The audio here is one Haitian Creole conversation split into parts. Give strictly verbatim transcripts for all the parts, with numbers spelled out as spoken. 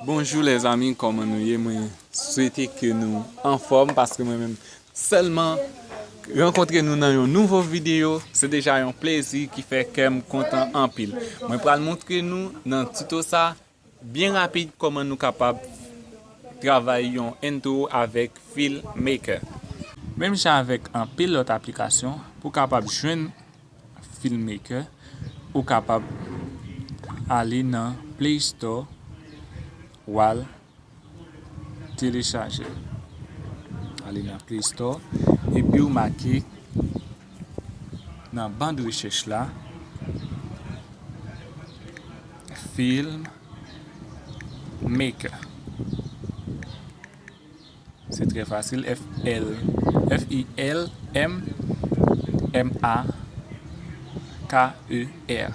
Bonjou lèzanmi, kòman nou ye? Mwen swete ke nou anfòm paske mwen menm sèlman rankontre nou nan yon nouvo videyo, se deja yon plezi ki fè kè m kontan anpil. Mwen pral montre nou nan tito sa byen rapid kòman nou kapab travay yon entwo avèk FilmMaker. Menm jan avèk anpil lòt aplikasyon, pou w kapab jwenn FilmMaker, ou kapab ale nan Play Store, w al telechaje. Ale nan Play Store, epi w make nan ban de rechèch la, FilmMaker. Se trè fasil, F L, F I L M M A K E R.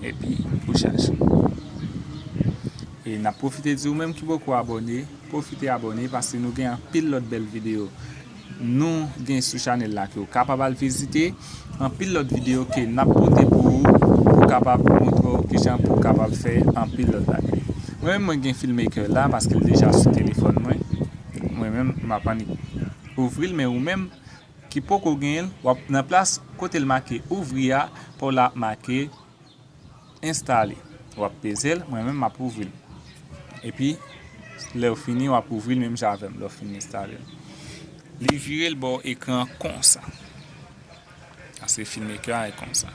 Epi, ou chache. E n ap pwofite di ou menm ki poko abòne, pwofite abòne, paske nou gen anpil lòt bèl videyo nou gen sou chanèl la ke w kapab al vizite. Anpil lòt videyo ke n ap pote pou ou, pou kapab montre w kijan pou w kapab fè anpil lòt bagay. Mwen menm, mwen gen FilmMaker la, paske l deja sou telefòn mwen. Mwen menm, m ap annik ouvri l, men ou menm ki poko genyen l, w ap nan plas kote l make ouvri a, pa w la make enstale. W ap peze l, mwen menm m ap ouvri l. Epi, lè w fini, w ap ouvri l menm jan avè m, lè w fin enstale l. Li vire l ba w ekran an konsa. Paske FilmMaker a e konsa.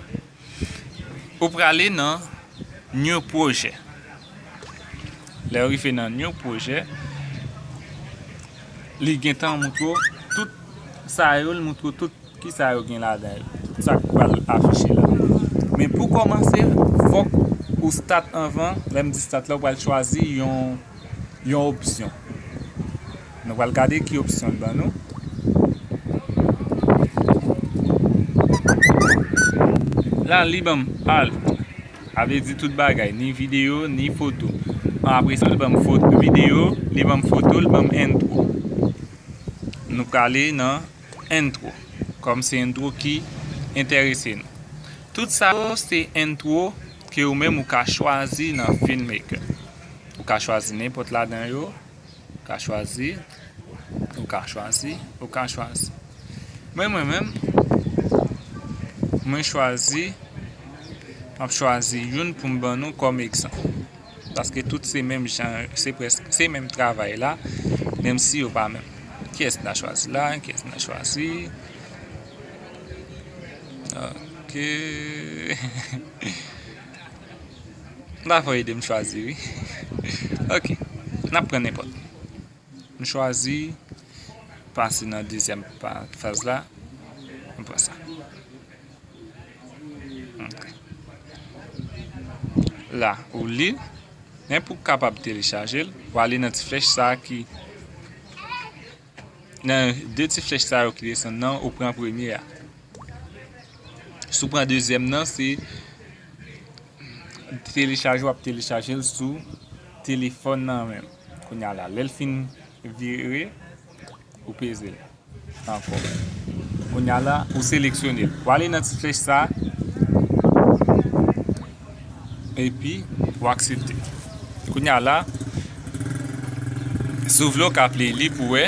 Ou prale nan New Project. Lè w rive nan New Project, li gentan montre w tout sa yo, li montre w tout kisa yo gen ladan yo, tout sa k pral afiche la. Men pou kòmanse, fòk ou start anvan. Lè m di start la, ou pral chwazi yon, yon opsyon. Nou pral gade ki opsyon l ban nou. La, li ban m alt. Sa vle di tout bagay, ni videyo, ni foto. Apre sa, li ban m foto, videyo, li ban m foto, li ban m entwo. Nou prale nan entwo, kòm se entwo ki enterese nou. Tout sa yo se entwo ke ou menm ou ka chwazi nan FilmMaker. Ou ka chwazi nenpòt ladan yo, ou ka chwazi, ou ka chwazi, ou ka chwazi. Mwen, mwen menm, mwen chwazi, m ap chwazi youn pou m ban nou kòm egzanp. Paske tout se menm jan, se prèsk, se menm travay la, menm si yo pa menm. Kiyès n a chwazi la? Kiyès n a chwazi? Ok. N a fò ede m chwazi, wi. Ok. N ap pran nenpòt. M chwazi pase nan dezyèm pa-, faz la. M pran sa. Ok. La, ou li l. Men pou w kapab telechaje l, w ale nan ti flèch sa a ki, nan de ti flèch sa yo ki desann nan, ou pran premye a. Si w pran dezyèm nan, se telechaje, w ap telechaje l sou telefòn nan menm. Kounye a la, lè l fin vire, ou peze l ankò. Kounye a la, ou seleksyone l. Ou ale nan ti flèch sa, epi ou aksepte. Kounye a la, si w vle, w ka play li pou wè.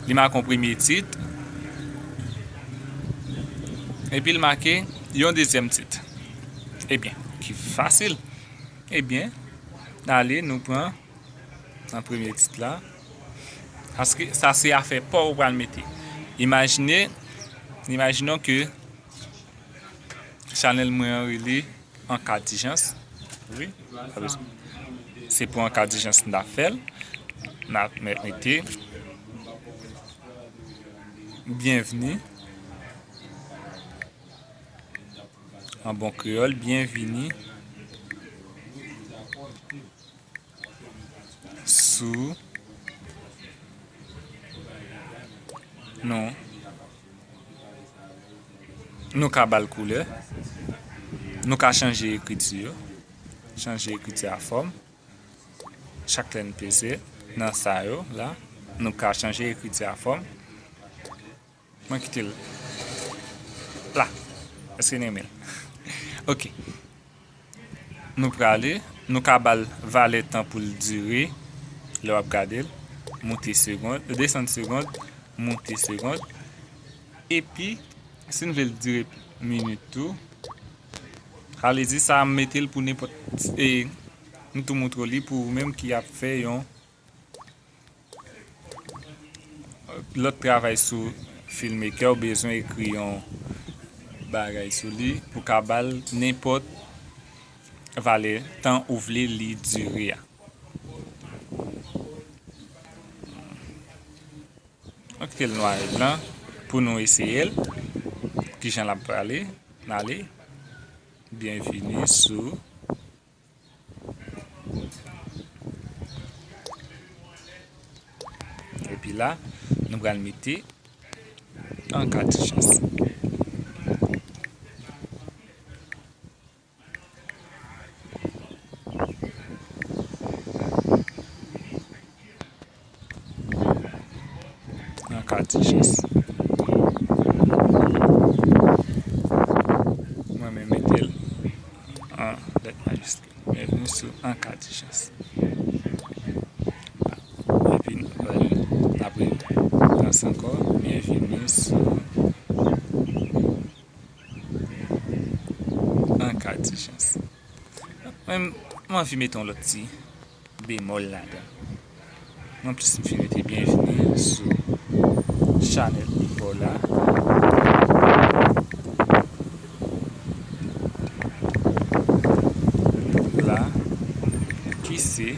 Li make yon premye tit. Epi l make yon dezyèm tit. Ebyen, ki fasil. Ebyen, ale, nou pran nan premye tit la. Paske sa se afè pa w ou pral mete. Imajine, imaginons ke chanèl mwen an rele An Ka Dijans. Wi, sa vle di, se pou An Ka Dijans n ap fè l. N ap mèt mete byenvni. An bon kreyòl, byenvini sou nou. Nou ka ba l koulè. Nou ka chanje ekriti yo. Chanje ekriti a fòm. Chak lè n peze nan sa yo la, nou ka chanje ekriti a fòm. Mwen kite l la. Èske n renmen l? Ok. Nou prale, nou ka ba l valè tan pou l dire, lè w ap gade l, moute segond, desann segond, moute segond. Epi, si n vle l dire minit tou, sa vle di sa m mete l pou nenpòt, e, m tou moutre w li pou ou menm ki ap fè yon lòt travay sou FilmMaker, ou bezwen ekri yon bagay sou li pou ka ba l nenpòt valè tan ou vle li dire a. Mwen kite l nwa e blan pou nou eseye l. Kijan l ap prale? N ale. Byenveni sou Epi la, nou pral mete an ka ti chans. An ka ti chans. Mwen menm mete l an lèt majiskil. Byenveni sou an ka ti chans. Epi nou pral, n ap relans ankò. Byenveni sou an ka ti chans. Mwen, mwen anvi mete yon lòt ti bemòl ladan. Mwen plis m fin mete byenveni sou chanèl pa w la. La, ki se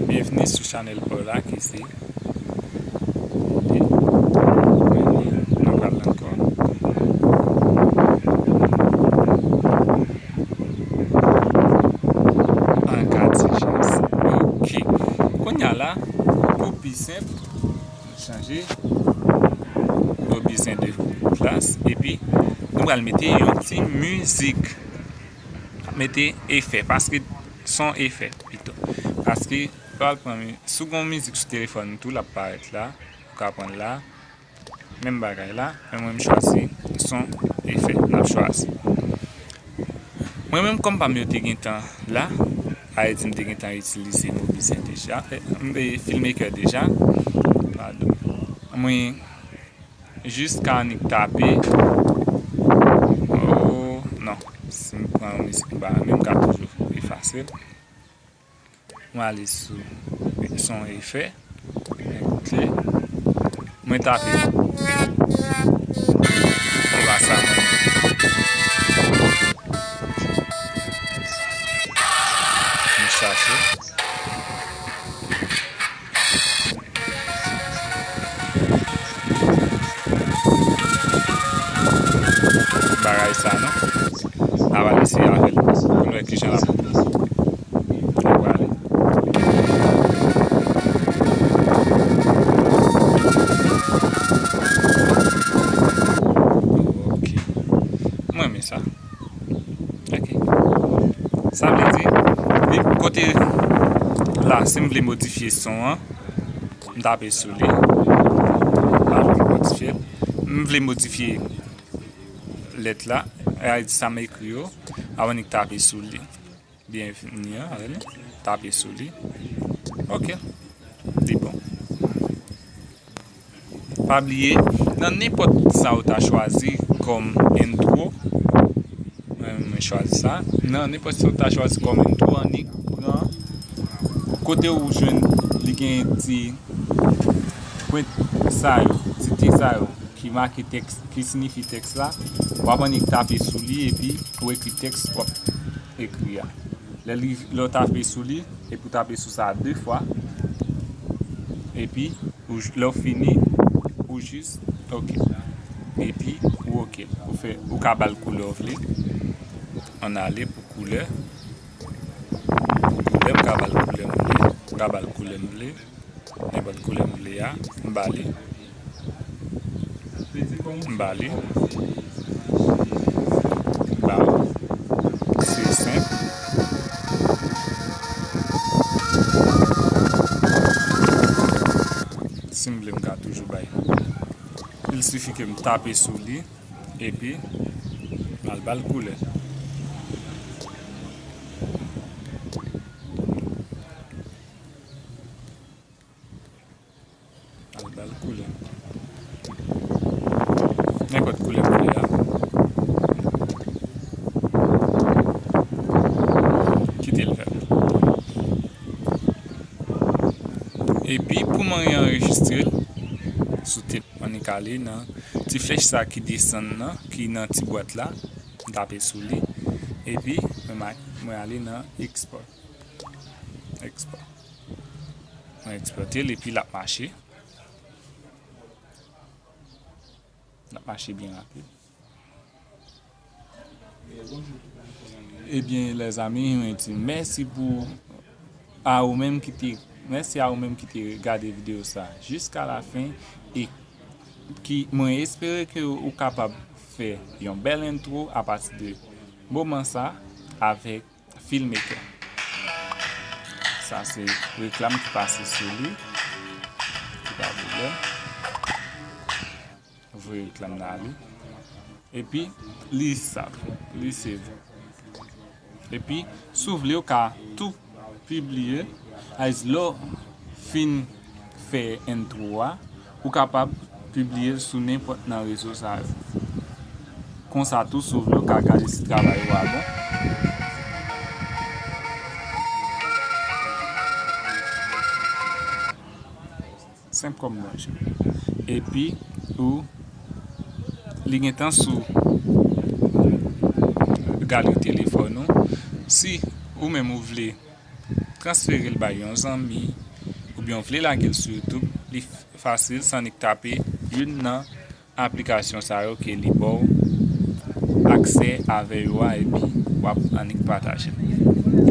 Byenveni sou chanèl pa w la ki se Mwen li, nou pral ankò. An ka ti chans. Ok. Kounye a la, pou pi senp, nou chanje. Ou bezwen de klas. Epi, nou pral mete yon ti mizik. Mete efè, paske son efè pito. Paske, pral pran mi-, si w gen yon mizik sou telefòn ou tou, l ap parèt la. Ou ka pran l la. Menm bagay la, men mwen m chwazi son efè. N ap chwazi. Mwen menm, kòm pa m yo te gentan la, sa vle di m te gentan itilize Mobizen deja, eh, m, eh, FilmMaker deja. Padon. Mwen jis ka annik tape. Oh, non. Si m pran yon mizik m pa renmen, m ka toujou efase l. Mwen ale sou son efè. Mwen koute. Mwen tape. Se pa sa mwen. Mwen chache. Bagay sa non. N ap al eseye avè l pou n wè kijan l ap, l ap prale. Ok. Mwen renmen sa. Ok. Sa vle di, li kote la, si m vle modifye son an, m tape sou li. La, m modifye l. M vle modifye lèt la, sa vle di sa m ekri yo, avan n tape sou li. Byenveni an, avè nou. Tape sou li. Ok. Li bon. Pa bliye, nan nenpòt sa ou ta chwazi kòm entwo, mwen, mwen chwazi sa. Nan nenpòt sa ou ta chwazi kòm entwo, annik pran kote ou jwenn li gen ti pwent sa yo, ti T sa yo, ki make tèks, ki siyifi tèks la, w ap annik tape sou li epi ou ekri tèks w ap ekri a. Lè li, lè w tape sou li, epi w tape sou sa de fwa, epi ou j-, lè w fini, ou jis ok. Epi ou ok. Ou fè, ou ka ba l koulè w vle. Ann ale pou koulè. Pou koulè, m ka ba l koulè m vle. M ka ba l koulè m vle. Nenpòt koulè m vle a, m ba li. M ba li. M ba w. Se senp. Si m vle, m ka toujou bay Il sifi ke m tape sou li, epi m al ba l koulè. Al ba l koulè. Nenpòt koulè m vle a. Kite l fè. Epi, pou mwen anrejistre l sou tele, annik ale nan ti flèch sa ki desann nan, ki nan ti bwat la, m tape sou li. Epi, mwen ma-, mwen ale nan export. Export. Mwen ekspòte l epi l ap mache. L ap mache byen rapid. Ebyen, lèzami, mwen di mèsi pou, a ou menm ki te, mèsi a ou menm ki te gade videyo sa jiska lafen e ki, mwen espere ke ou kapab fè yon bèl entwo apati de moman sa avèk Filmmaker. Sa se reklam ki pase sou li. Ki pa pwoblèm. Voye reklam nan ale. Epi, li save, li save. Epi, si w vle, ou ka tou pibliye. As lè w fin fè entwo a, ou kapab pibliye l sou nenpòt nan rezo sa yo. Konsa tou, si w vle, ou ka gade si travay ou a bon. Senp kòm bonjou. Epi, ou, li gentan sou galri telefòn ou. Si ou menm ou vle transfere l bay yon zanmi, oubyen w vle lage l sou YouTube, li f-, fasil, se annik tape youn nan aplikasyon sa yo ke li ba w aksè avè yo a, epi w ap annik pataje l.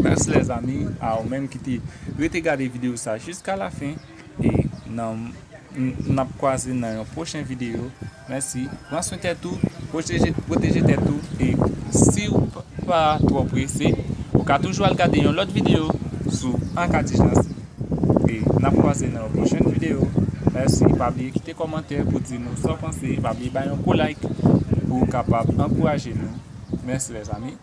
Mèsi lèzami, a ou menm ki te rete gade videyo sa jiska lafen, e nan, n-, n ap kwaze nan yon pwochen videyo. Mèsi. Pran swen tèt ou, pwoteje, pwoteje tèt ou, e si w p-, pa twò prese, ou ka toujou al gade yon lòt videyo sou An Kadijans. E n ap kwaze nan yon pwochèn videyo. Mèsi, pa bliye kite kòmantè pou di nou sa w panse, pa bliye bay yon gwo like pou w kapab ankouraje nou. Mèsi lèzami.